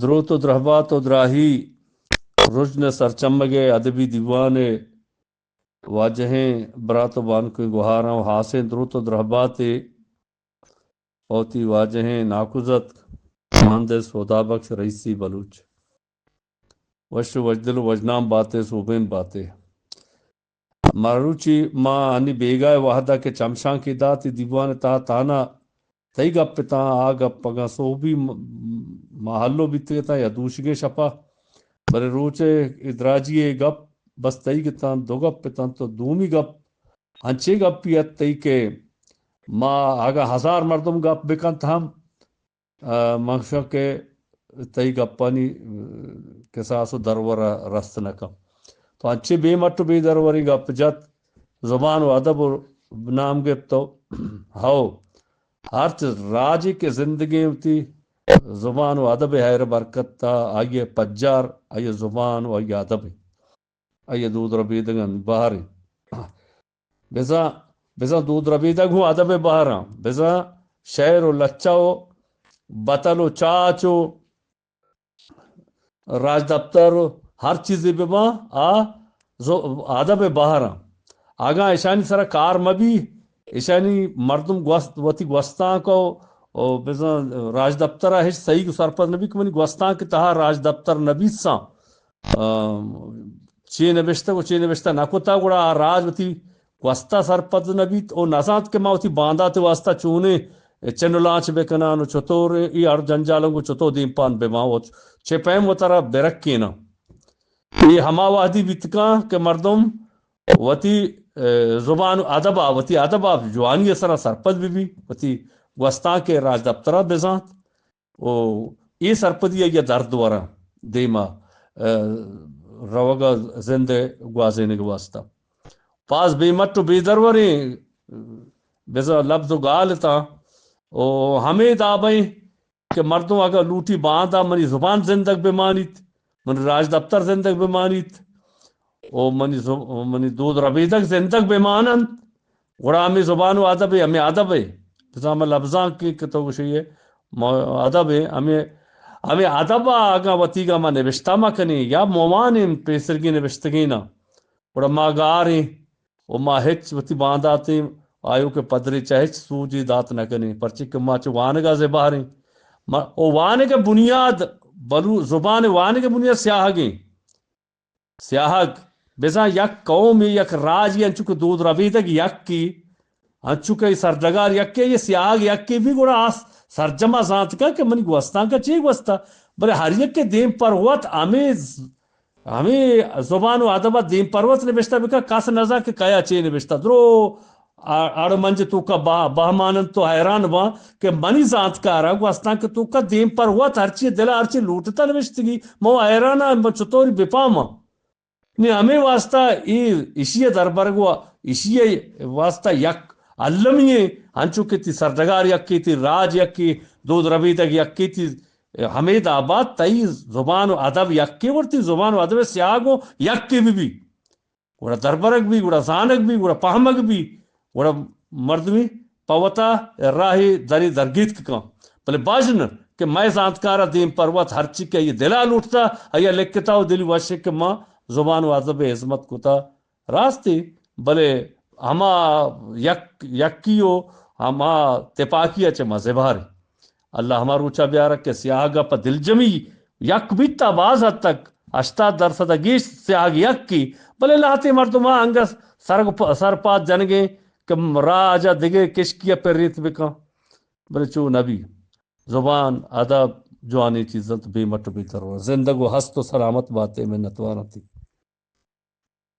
دروت و درہبات و دراہی رژن ءِ سرچمگ ءِ ادبی دیوان ءِ واجہیں برات و بانکیں گہاراں و ہاسیں دروت و درہباتے پہ وتی واجہیں ناکوزتک مہندس ہدا بخش رئیسی بلوچ۔ وش و وشدل و وشنام باتے، سوبین باتے۔ مروچی ما انی بیگاہ ءِ وہدا کہ چمشانکے دات، اے دیوان ءِ تہا تہنا تئی گپ اتاں، آ گپ اگاں سہبی م-، ماہلو بیتگ اتاں یا دوشیگیں شپا، بلے روچ ءِ اے دراجی ءِ گپ بس تئی اتاں، دو گپ اتاں، تو دومی گپ انچیں گپے ات تئی کہ ما اگاں ہزار مردم گپ بکنت ہم، آ، من گوشاں کہ تئی گپانی، آ، کساس و درور ءَ رست نہ کن۔ تو انچیں بے مٹ و بے دروریں گپ جت، زبان و ادب و نام گپت و ہو، ہرچ راجے کہ زندگیں وتی زبان و ادب ءِ ہیر برکت ءَ آئی ءِ پجار، آئی ءِ زبان و آئی ءِ ادب انت۔ آئی ءِ دود ربیدگانی بہر انت۔ بزاں، بزاں دود ربیدگ ہوں ادب ءِ بہراں، بزاں شعر و لچہ و بتل و چاچ و راجدپتر و ہر چیزے بباں، آ زو-، ادب ءِ بہراں۔ اگاں اشانی سرا کار مبی، اشانی مردم گوست، وتی گوستانک و، و بزاں راجدپتر ءَ ہچ سہیگ و سرپد نبی کہ منی گوستانک ءِ تہا راجدپتر نبیساں، آ، چے نبشتگ و چے نبشتہ نہ کتگ، گڑا آ راج وتی گوستا سرپد نہ بیت و نزانت کہ ما وتی باندات ءِ واسطہ چونیں چن و لانچ بکنان و چطور اے ہر جنجالاں گوں چطور دیمپان بباں و چے پیم وترا برکیناں۔ اے ہما وہدی بیت کن کہ مردم وتی، اے، زبان و ادب ءَ، وتی ادب ءَ جوانی ءِ سرا سرپد بہ بی، وتی گوستانک ءِ راجدپتر ءَ بزانت۔ و اے سرپدی آئی ءَ درد وراں دیما، اے، روگ ءَ زند ءِ گوازینگ ءِ واسطہ۔ باز بے مٹ و بے دروریں، اے، بزاں لبز و گال اتاں و ہمے دابیں کہ مردم اگاں لوٹی باندا منی زبان زندگ بمانیت، منی راجدپتر زندگ بمانیت، و منی زب-، منی دود ربیدگ زندگ بماننت، گڑا ہمے زبان و ادب ءِ، ہمے ادب ءِ، بزاں ہمے لبزانک کہ تو گوشئے، ما ادب ءِ، ہمے، ہمے ادب ءَ اگاں وتیگا ما نبشتہ مکنیں یا موانیں پیسرگیں نبشتگیناں، گڑا ما گاریں و ما ہچ وتی بانداتیں آیوکیں پدریچ ءَ ہچ سوجے دات نہ کنیں، پرچے کہ ما چہ وانگ ءَ زبہریں۔ ما، و وانگ ءِ بنیاد، بلو-، زبان ءِ وانگ ءِ بنیاد سیاہگیں۔ سیاہگ، بزاں یک قومے، یک راجے، انچو کہ دود ربیدگ یکے، انچو کہ سرڈگار یکے، اے سیاہگ یکے بی، گڑا آ سرجم ءَ زانت کن کہ منی گوستانک ءَ چے گوستہ۔ بلے ہر یکے دیم پر وت ہمے ز-، ہمے زبان و ادب ءَ دیم پر وت نبشتہ بکن، کس نزان کہ کیا چے نبشتہ۔ درو ا-، اڑ منج توکا بہ-، بہماننت و حیران باں کہ منی زانتکار ءَ گوستانک ءِ توکا دیم پر وت ہرچی دل ءَ ہرچی لوٹتہ نبشتگی، من حیران آں، من چطوری بپاماں۔ نی ہمے واسطہ اے، ایشی ءِ دربرگ و ایشی ءِ واسطہ یک المی ایں، انچو کہ تئی سرڈگار یکے، تئی راج یکے، دود ربیدگ یکے، تئی ہمے دابا تئی زبان و ادب یکے، وڑ تئی زبان و ادب ءِ سیاہگ اوں یکے بہ بی، گڑا دربرگ بی، گڑا زانگ بی، گڑا پہمگ بی، گڑا مردمی پہ وتا راہے درے درگیتک کن۔ بلے بژن کہ مئے زانتکار ءَ دیم پر وت ہرچی کہ آئی ءِ دل ءَ لوٹتا، آئی ءَ لکھتا و دلی وش کہ ما زبان و ادب ءِ ہزمت کتا، راستے، بلے ہما یک، یکی و ہما تپاکی ءَ چہ ما زبہریں۔ اللہ ہما روچا بیارہ کہ سیاہگ ءَ پہ دلجمی یک بیتا، باز حد تک ہشتاد درسد ءَ گیش سیاہگ یکے، بلے لہتے مردم ءَ انگہ سرگ پ-، سرپاد جنگیں کہ راج ءَ دگہ کشکی ءَ پریت بکن، بلے چو نبی۔ زبان، ادب جوانیں چیز انت، بے مٹ و بے درور۔ زندگ و ہست و سلامت باتے، منتوار انت۔